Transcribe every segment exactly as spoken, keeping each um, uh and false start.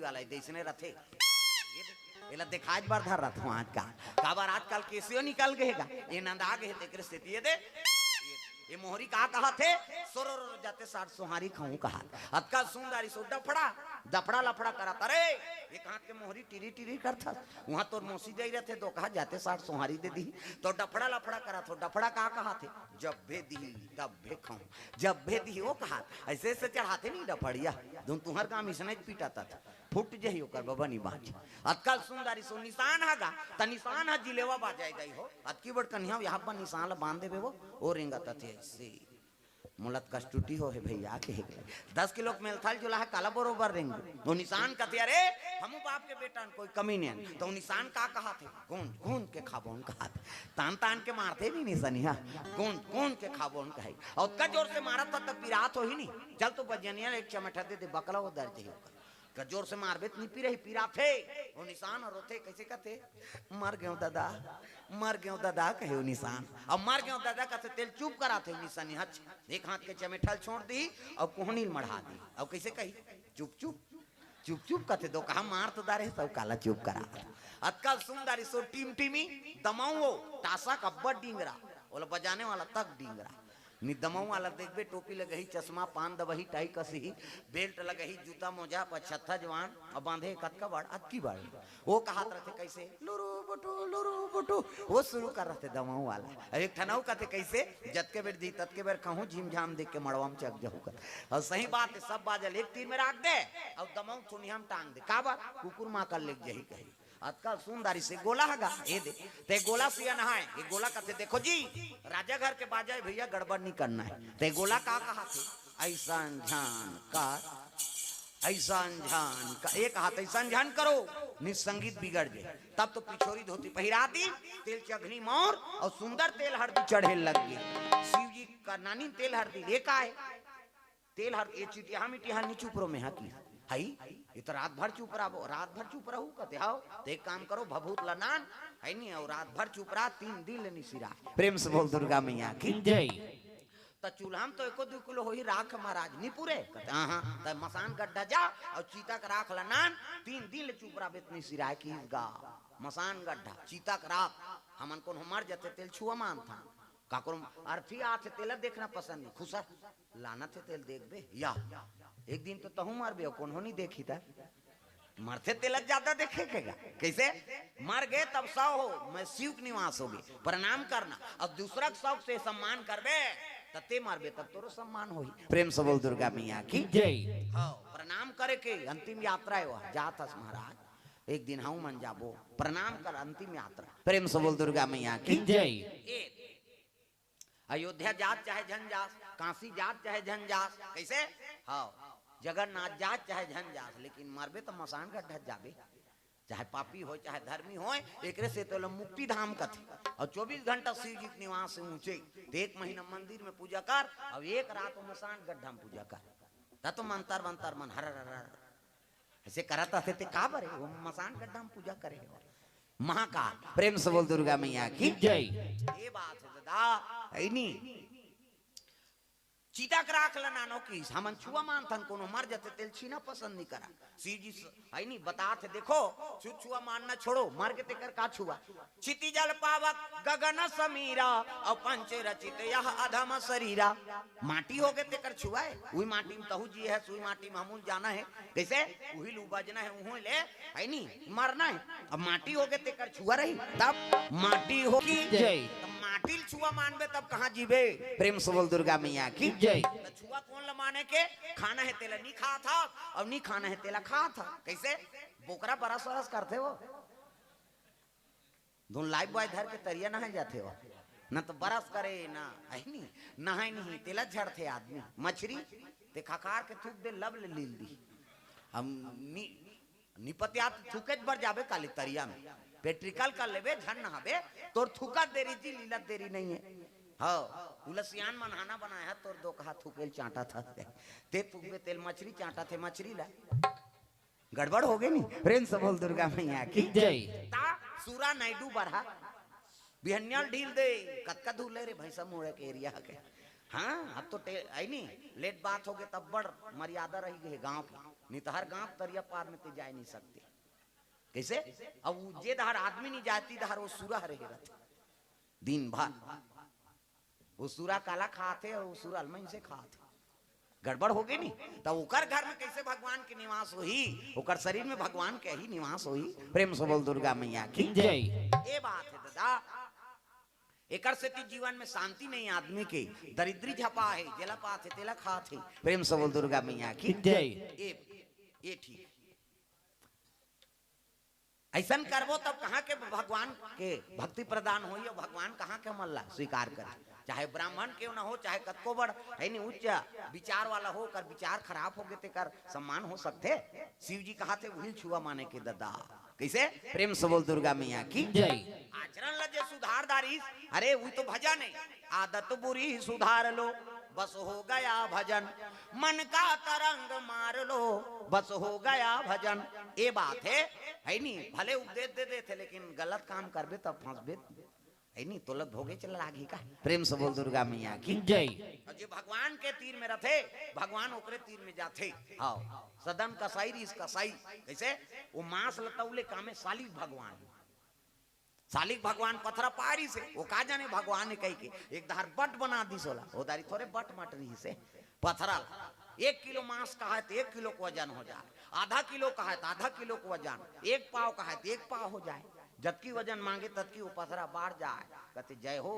वाला ए दे, अइसने रथे। ये दे, एला देखाय बर धर रथों आजकल। काबर आजकल केसियो निकल गे हे गा। ए नंदा गे हे तेकरे सेती ए दे। ये मोहरी का कहत हे? सोरो रो जाते साठ सोहारी खाऊं कहत। अतका सुंदर इसो डफड़ा, डफड़ा लफड़ा करत। अरे, एक हाथ के मोहरी टिरी टिरी करथस। उहाँ तोर मौसी जाई रथे, दो कहा जाते साठ सोहारी दे दी। तो डफड़ा लफड़ा करत हो, डफड़ा का कहत हे? जब भे दी, तब भे खाऊं। जब भे दी, वो कहत। अइसे अइसे चढ़ाथे नहीं डफड़िया। धुन तुहर गांव इसने पीटा तत। फुट जही ओकर बबा नी बाँच। अतका सुंदर इसो निशान ह गा, त निशान ह जिलेवा बाजाय दई हो। अतकी बड़ कन्हिया यहाँ पर निशान ल बांध देबे वो, ओ रेंगत अथे अइसे। मोला त कस टूटी हो हे भैया के हेकले। दस किलो के मेलथल झोला हे, काला बरोबर रेंग। वो निशान कथे, "अरे, हमू बाप के बेटा न, कोई कमी नहीं।" तो वो निशान का कहत हे? "गूंद, गूंद के खाबोन" कहत। तान, तान के मारथे नहीं निशानिया। "गूंद, गूंद के खाबोन" कहे। अउ अतका जोर से मारत था तब पिरात होही नहीं। चल तो बजनिया एक चमेठा दे दे, बकला वो दर्द हे ओकर। का जोर से मारबे त निपी रही, पिराथे। वो निशान ह रोथे, कइसे कथे? "मर गेंव ददा, मर गेंव ददा," कहे वो निशान। अब "मर गेंव ददा" कथे, तेल चुप कराथे वो निशान। हच, एक हाथ के चमेठा ल छोड़ दी, अउ कोहनी ल मढ़ा दी। अउ कइसे कही? "चुप, चुप, चुप, चुप," कथे। दो कहा मार तो डारे, सब काला चुप करा। अतका सुंदर इसो टिमटिमी दमाऊ हो, टासा कब्बड़ डिंगरा, ओला बजाने वाला तक डिंगरा। नि दमऊ वाला देखबे, टोपी लगही, चश्मा, पान दबही, टाई कसही, बेल्ट लगही, जूता मोजा, पछत्था जवान, अब बांधे कतका बड़, अतकी बड़। वो कहत रथे कइसे, "लुरु बुटु, लुरु बुटु", वो शुरू कर रथे दमऊ वाला। अब एक ठन अउ कथे कइसे, "जतके बेर दी, ततके बेर खाहूं, झिमझाम देख के मड़वा म चक जहू" कथे। अउ सही बात हे, सब बाजा ल एक तीर में राख दे, अउ दमऊ थुनिया म टांग दे। काबर? कुकुर माकर लेग जही कही। अतका सुंदर इसे गोला ह गा, ए दे। ते गोला सियान हे, ये गोला कथे, "देखो जी, राजा घर के बाजा हे भैया, गड़बड़ नहीं करना हे।" ते गोला का कहत हे? "अइसन झन कर, अइसन झन कर," एक हाथ "अइसन झन करो, नित संगीत बिगड़ जाय।" तब तो पिछोरी धोती पहिरा दी, तेल चघनी मौर अउ सुंदर तेल हरदी चढ़े लग गे। शिव जी का नानी तेल हरदी ले का हे? तेल हर, ये चिटिया मिटिया नी चुप रहो, मैं हा की हई, ये तो रात भर चुप रहो, रात भर चुप रहू कथे। हव, तो एक काम करो, भभूत ला नान, हे नी, अउ रात भर चुप रहा, तीन दिन ले नी सिराय। प्रेम से बोल दुर्गा मैया की। जय। त चूल्हा में तो एको दू किलो होही राख महाराज, नी पुरे कथे। हाँ, हाँ, त मसान गड्ढा जा अउ चीता के राख ला नान, तीन दिन ले चुप रहा, बेत नी सिराय की गा। मसान गड्ढा, चीता के राख, हमन कोनो मर जथे तेल छुआ मानथन। काकरो अर्थी आथे तेला देखना पसंद नहीं, खुसर लानत हे तेल देखबे या। एक दिन तो तहूं मरबे, कोनो नहीं देखी त। मरथे तेला ज्यादा देखे के गा। कइसे? "मर गे तब सौ हो, मैं शिव के निवास होगे, प्रणाम करना।" अब दूसरा के शौक से सम्मान करबे, त ते मरबे तब तोरो सम्मान होही। प्रेम से बोल दुर्गा मैया की। जय। हाँ, प्रणाम करे के अंतिम यात्रा हे वह, जात हस महाराज, एक दिन हम मन जाबो, प्रणाम कर अंतिम यात्रा। प्रेम से बोल दुर्गा मैया की। जय। ए, अयोध्या जात चाहे झन जास, काशी जात चाहे झन जास, कइसे? हाँ, जगन्नाथ जात चाहे झन जास, लेकिन मरबे त मसान गड्ढा जाबे। चाहे पापी होय, चाहे धर्मी होय, एकरे से तो मुक्ति धाम कथे। अउ चौबीस घंटा शिव जी के निवास हे ऊंचे, त एक महीना मंदिर में पूजा कर, अउ एक रात मसान गड्ढा में पूजा कर। त तो मंतर मंतर मन हर हर हर अइसे करत असे ते का बरे? वो मसान गड्ढा में पूजा करे हे। महाकाल, प्रेम से बोल दुर्गा मैया की। जय। ये बात हे दादा, हे नी? चीता के राख ला नानो किस, हमन छुआ मानथन, कोनो मर जथे तेल छीना पसंद नहीं करा। शिव जी स-, हे नी, बतात हे, देखो, छु-, छुआ मानना छोड़ो, मर गे तेकर का छुआ? "क्षिति जल पावक गगन समीरा, अउ पंच रचित यह अधम शरीरा।" माटी होगे तेकर छुआ हे, उही माटी में तहू जिए हस, उही माटी में हमू ल जाना हे। कइसे? उही ल उपजना हे, उही ले, हे नी, मरना हे। अब माटी होगे तेकर छुआ रही, तब माटी हो की जय। तब माटी ल छुआ मानबे तब कहाँ जीबे? प्रेम से बोल दुर्गा मैया की जय। त छुआ कोन ल माने के? खाना हे तेला नी खात हस, अउ नी खाना हे तेला खात हस। कइसे? बोकरा बरस वरस करथे वो। धुन लाइफबॉय धर के तरिया नहाय जाथे हो, न तो बरस करे, न अहिनी, नहाय नहीं, तेला झड़थे आदमी। मछरी ते खखार के थूक दे, लब ले लील दी। हम नी, निपतिया त थूके बर जाबे काली तरिया में, पेट्रिकल कर लेबे, झन नहाबे, तोर थूकत देरी जी, लीलत देरी नहीं है। हाँ, उला सियान मन हाना बनाया है, तोर दो कहा थूकेल चांटा था, ते थूकबे तेल मछरी चांटा थे मछरी ला। गड़बड़ हो गई नी। प्रेम से बोल दुर्गा मैया की जय। ता सूरा नायडू बरहा बिहनिया ल ढील दे, कतका धूल ले रे भैंसा मोड़े के एरिया के। हाँ, अब तो टे-, आई नी, लेट बात हो गए तब बड़ मर्यादा रही गई गांव की। नितहर गांव तरिया पार में ते जाए नहीं सकते। कैसे? अब वो जे डहर आदमी नहीं जाती, डहर वो सुरा रहे रहते दिन भर। वो सुरा काला खाथे, वो सुरा अलमन से खाथे। गड़बड़ हो गई नहीं, तो ओकर घर में कैसे भगवान के निवास होही? ओकर शरीर में भगवान के ही निवास होही। प्रेम से बोल दुर्गा मैया की जय। ये बात है दादा, एकर सेती जीवन में शांति नहीं आदमी के। दरिद्री झपा है, जेला पाथे तेला खाथे। प्रेम से बोल दुर्गा मैया की जय। ये, ये ठीक। ऐसन करबो तब कहाँ के भगवान के भक्ति प्रदान होई और भगवान कहाँ के हमन ला स्वीकार करे? चाहे ब्राह्मण क्यों ना हो, चाहे कतको बड़ है नहीं उच्च विचार वाला हो, कर विचार खराब हो गए तेकर सम्मान हो सकथे? शिव जी कहा थे वही छुआ माने के ददा। कैसे? प्रेम से बोल दुर्गा मैया की जय। आचरण ला जे सुधार दारिस, अरे वो तो भजन है। आदत बुरी सुधार लो, बस हो गया भजन। मन का तरंग मार लो, बस हो गया भजन। ये बात है, है नहीं? भले उपदेश दे देथे, लेकिन गलत काम करबे तब फंसबे, है नहीं? तोला भोगे चला लागही का? प्रेम से बोल दुर्गा मैया की जय। और जे भगवान के तीर में रथे, भगवान ओकरे तीर में जाथे। हाँ, सदन कसाई रिस कसाई। कैसे? वो मांस लतौले कामे सालिक भगवान। सालिक भगवान पथरा पारी से, वो का जाने भगवान ने कही के एक धार बट बना दी सोला, वो दारी थोड़े बट मट रही से पथरा ला। एक किलो मांस कहा है तो एक किलो को वजन हो जाए, आधा किलो कहा है तो आधा किलो को वजन, एक पाव कहा है तो एक पाव हो जाए। जतकी वजन मांगे ततकी वो पथरा बाढ़ जाए। कहते, "जय हो,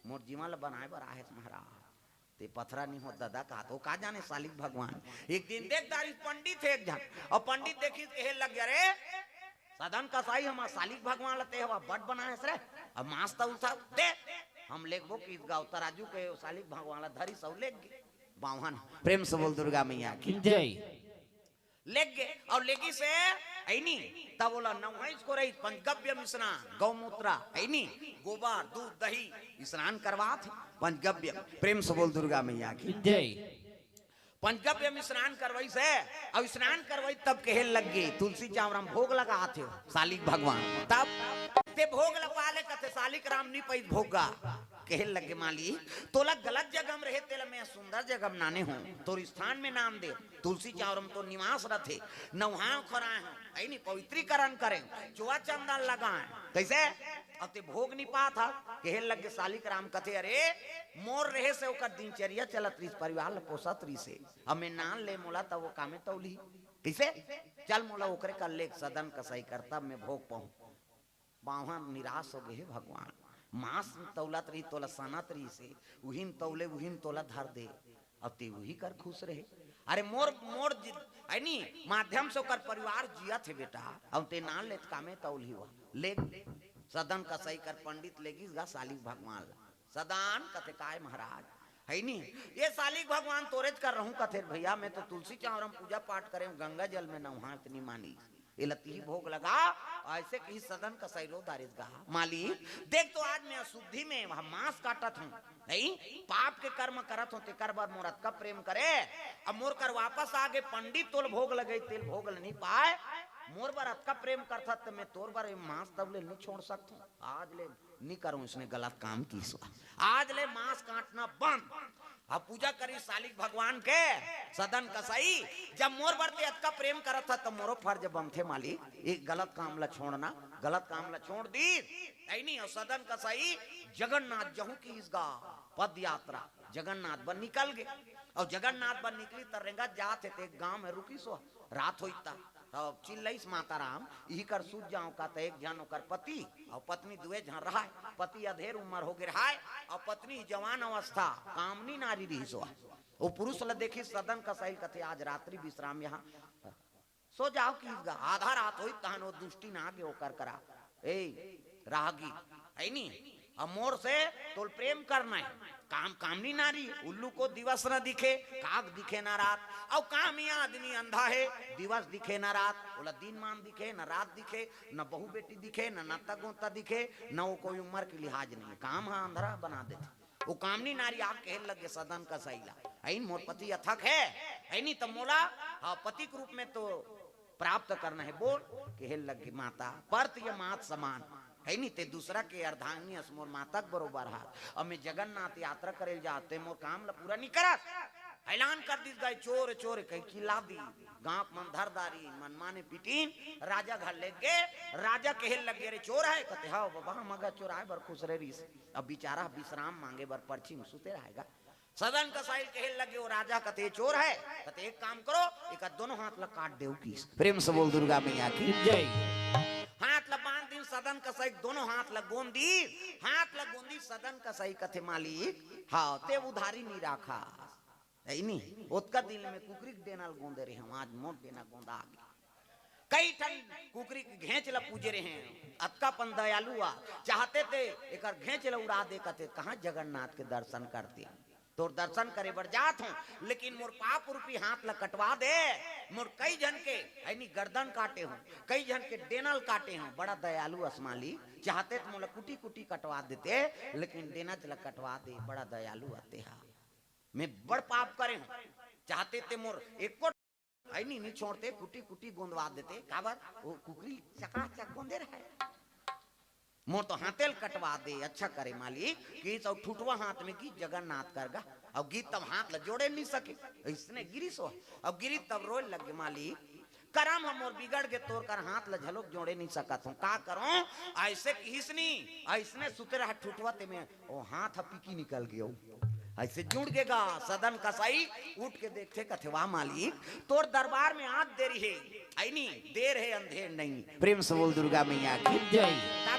मोर जीवन ला बनाए बर आहे महाराज।" ते पथरा नहीं हो ददा कहा तो का जाने सालिक भगवान। एक दिन देख दारी पंडित है एक झन, और पंडित देखी कहे लग गया, "रे सदन कसाई, हम सालिक भगवान ला ते हवा बट बनाए हस रे, अब मांस तौल था दे, हम लेगबो कि गाँव तराजू के सालिक भगवान ला धरी सौ लेग गे।" बावन प्रेम से बोल दुर्गा मैया की जय। लेग गे और लेगी से ऐनी तब बोला नौहैस को रही पंचगव्य मिश्रण गौमूत्र ऐनी गोबर दूध दही स्नान करवा थे पंचगव्य। प्रेम से बोल दुर्गा मैया की जय। पंचगव्य में स्नान करवाई से और स्नान करवाई तब कहे लग गए, "तुलसी चावरम भोग लगा थे सालिक भगवान।" तब ते भोग लगा ले कहते, "सालिक राम नहीं पाई भोगा।" कहे लग गए, "मालिक, तोला गलत जगह में रहे, तेला मैं सुंदर जगह में नाने हूँ, तोर स्थान में नाम दे, तुलसी चावरम तो निवास रथे, नौहाओ खराए हूँ, ऐनी पवित्रीकरण करें, चोआ चंदन लगाए, कैसे?" अब ते भोग नहीं पात हा। कहे लग गए सालिक राम कहते, "अरे मोर रहे से ओकर दिनचर्या चलत रही, परिवार ल पोसत रही से, अब मैं नान ले मोला तब वो कामे तौली, कैसे? चल मोला ओकरे कर ले सदन कसाई कर तब मैं भोग पाऊँ।" बावन निराश हो गए, "हे भगवान, मांस तौलत रही तोला सनत रही से, उहिन तौले उहिन तोला धर दे, अब ते उही कर खुश रहे। अरे मोर मोर जि- ऐनी माध्यम से ओकर परिवार जियत हे बेटा, अब ते नान लेत कामे तौल ही हुआ ले।" सदन कसाई कर पंडित लेगिस गा सालिक भगवान ला। सदन कथे, "काय महाराज, है नी ये सालिक भगवान तोरेच कर रहूं?" कथे, "भैया मैं तो तुलसी चावरम पूजा पाठ करे हूँ, गंगा जल में नहा इतनी मानी, ये लतीही भोग लगा।" ऐसे कही सदन कसाई रो दारिस गा, "मालिक देख तो आज मैं अशुद्धि में वह मांस काटत हूँ, नहीं पाप के कर्म करत हूँ, तेकर बर मोर अतका प्रेम करे, अब मोर कर वापस आगे पंडित तोल भोग लगे तेल भोग ल नहीं पाए, मोर बर अतका प्रेम करथत त मैं तोर बर ये मांस तब ले नहीं छोड़ सकत हूँ, आज ले नहीं करूँ इसने गलत काम की सुआ, आज ले मांस काटना बंद।" अब पूजा करी सालिक भगवान के सदन कसाई, "जब मोर बर ते अतका प्रेम करत ह त मोरो फर्ज बनथे मालिक, एक गलत काम ला छोड़ना।" गलत काम ला छोड़ दी। ऐनी और सदन कसाई जगन्नाथ जहूं की इस गा पद यात्रा जगन्नाथ बर निकल गए। और जगन्नाथ बर निकली त रेंगा जात हे ते एक गांव में रुकी सो रात होई ता। तब चिल्लईस माता राम, "इही कर सूत जाओ का?" त एक झन ओकर पति और पत्नी दुए झन रहाय। पति अधेर उम्र हो गए रहाय और पत्नी जवान अवस्था कामनी नारी रही सो। वो पुरुष ल देखी सदन कसाई कथे, "आज रात्रि विश्राम यहाँ सो जाओ।" कि आधा रात होई तहन वो दुष्टी ना आगे ओकर करा, "ए राहगी, है नी, अब मोर से तोल प्रेम करना है।" काम कामनी नारी, उल्लू को दिवस न दिखे, काग दिखे ना रात। और कामी आदमी अंधा है, दिवस दिखे ना रात, बोला दिन मान दिखे, न रात दिखे, न बहू बेटी दिखे, न नाता गोता दिखे, न वो कोई उम्र की लिहाज नहीं है। काम हा अंधरा बना देथे। वो कामनी नारी आग कहे लगे सदन कसाई ला, "ऐन मोर पति अथक है, है नी त मोला, हाँ, पति के रूप में तो प्राप्त करना है, बोल।" कहे लगे, "माता, परत ये मात समान, है नी ते दूसरा के अर्धांगिनी अस मोर माता के बरोबर हा, अब मैं जगन्नाथ यात्रा करे ल जात ते मोर काम ला पूरा नहीं करत।" ऐलान कर दिस गा, चोर चोर कहि चिल्ला दिस। गांव मन धर डारिन, मनमाने पिटिन, राजा घर लेग गे। राजा कहे लगे, रे चोर हे? कथे, हव बबा, हम गा चोराय बर खुसरे रहिस। अब बिचारा विश्राम मांगे बर परछी म सुते रहय गा। सदन कसाई ल कहे लगे, ओ राजा, कथे चोर हे? कथे एक काम करो, एकर दोनों हाथ ला काट देव किस। प्रेम से बोल दुर्गा मैया की जय। हाथ ला बांध दिस सदन कसाई, दोनों हाथ ला गोंद दिस, हाथ ला गोंद दिस। सदन कसाई कथे, मालिक, हव, तें उधारी नइ राखस। हे नी, ओतका दिन में कुकरी के डेना ल गोंदे रहेंव, आज मोर डेना गोंदा गे। कई ठन कुकरी के घेंच ला पूजे रहेंव, अतका पन दयालु आ, चाहते तें एकर घेंच ला उड़ा दे, कथे कहां जगन्नाथ के दर्शन करतेंव। तोर दर्शन करे बर जात हंव, लेकिन मोर पाप रूपी हाथ ला कटवा दे। मोर कई झन के, हे नी, गर्दन काटे हंव, कई झन के डेना ल काटे हंव। बड़ा दयालु अस मालिक, चाहते तें मोला कुटी कुटी कटवा देते, लेकिन डेना च ला कटवा दे, बड़ा दयालु अस तें हा। मैं बड़ पाप करे हंव, चाहते तें मोर एको, हे नी, नइ छोड़ते, कुटी कुटी गोंदवा देते। काबर? ओ कुकरी चकाचक गोंदे रहय। मोर तो हाथे ल कटवा दे, अच्छा करे मालिक। किस अउ ठुठवा हाथ में गिस जगन्नाथ कर गा, अउ गिस तब हाथ ला जोड़े नइ सके, अइसने गिरिस ओ। अउ गिरिस तब रोय लगे, मालिक, करम ह मोर बिगड़ गे, तोर कर हाथ ला झलोक जोड़े नइ सकत हंव, का करंव? अइसे किहिस नी, अइसने सुते रह ठुठवा, तेमे ओ हाथ ह पीकी निकल गे ओ। अइसे जुड़ गे गा। सदन कसाई उठ के देखथे, कथे, वाह मालिक, तोर दरबार में आज देरी हे, हे नी, देर हे अंधेर नहीं। प्रेम से बोल दुर्गा मैया की जय। तब